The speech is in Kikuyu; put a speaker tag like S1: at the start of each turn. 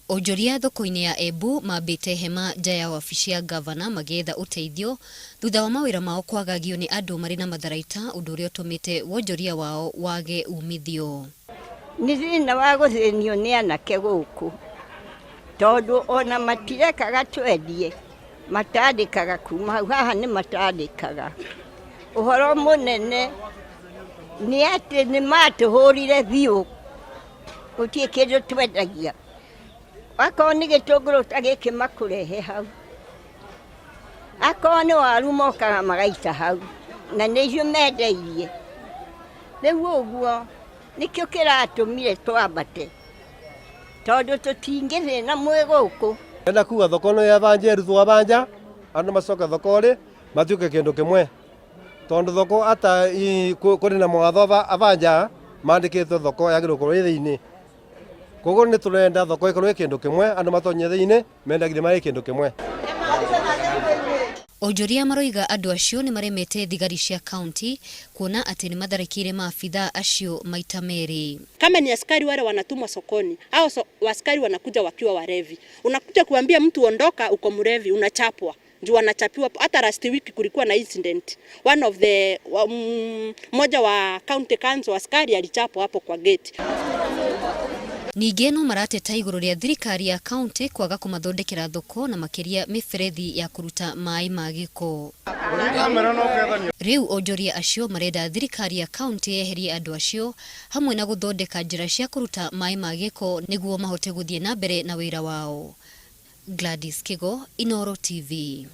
S1: Onjoria thoko-inĩ ya Embu mambĩte hema nja ya wabici ya ngavana magĩetha ũteithio thutha wa mawĩra mao kwagagio nĩ andũ marĩ na matharaita ũndũ ũrĩa ũtũmĩte wonjoria wao wage umithio.
S2: Nĩ thĩna wa gũthĩnio nĩ anake gũkũ tondũ ona matirekaga twendie matandĩkaga kuma hau haha nĩ matandĩkaga. Ũhoro mũnene nĩ atĩ nĩ matũhũrire biũ gũtirĩ kĩndũ twendagia. Akorwo nĩ gĩtũngũrũ ta gĩkĩ makũrehe hau, akorwo nĩ waru mokaga magaita hau, na nĩ icio mendeirie. Rĩu ũguo nĩkĩo kĩratũmire twambate, tondũ tũtingĩthĩna mwĩ gũkũ.
S3: Enda kuga thoko no yabanje arutwo abanja andu macoke thoko ri matuike kindu kimwe tondu thoko ata kuri na mawatho abanja mandikitwe thoko yagiriirwo gukorwo ĩ thiini. Koguo nĩ tũrenda thoko ĩkorwo ĩ kĩndũ kĩmwe, andũ matonye thĩinĩ mendagĩrie marĩ kĩndũ kĩmwe.
S1: Onjoria maroiga andũ acio nĩ maremete thigari cia kaunti kuona atĩ nĩ matharĩkĩire maabithaa acio maita merĩ.
S4: Kama ni askari wale wanatumwa sokoni, hao askari wanakuja wakiwa warevi. Unakuja kuambia mtu ondoka, uko mrevi, unachapwa. Juu wanachapiwa. Hata last week kulikuwa na incident. One of the mmoja wa county council askari alichapwa hapo kwa gate.
S1: Ningĩ no marateta igũrũ rĩa thirikari ya kaunti kwaga kũmathondekera thoko na makĩria mĩberethi ya kũruta maĩ ma gĩko. Rĩu onjoria acio marenda thirikari ya kaunti yeherie andũ acio hamwe na gũthondeka njĩra cia kũruta maĩ ma gĩko nĩguo mahote gũthiĩ na mbere na wĩra wao. Gladys Kigo, Inooro TV.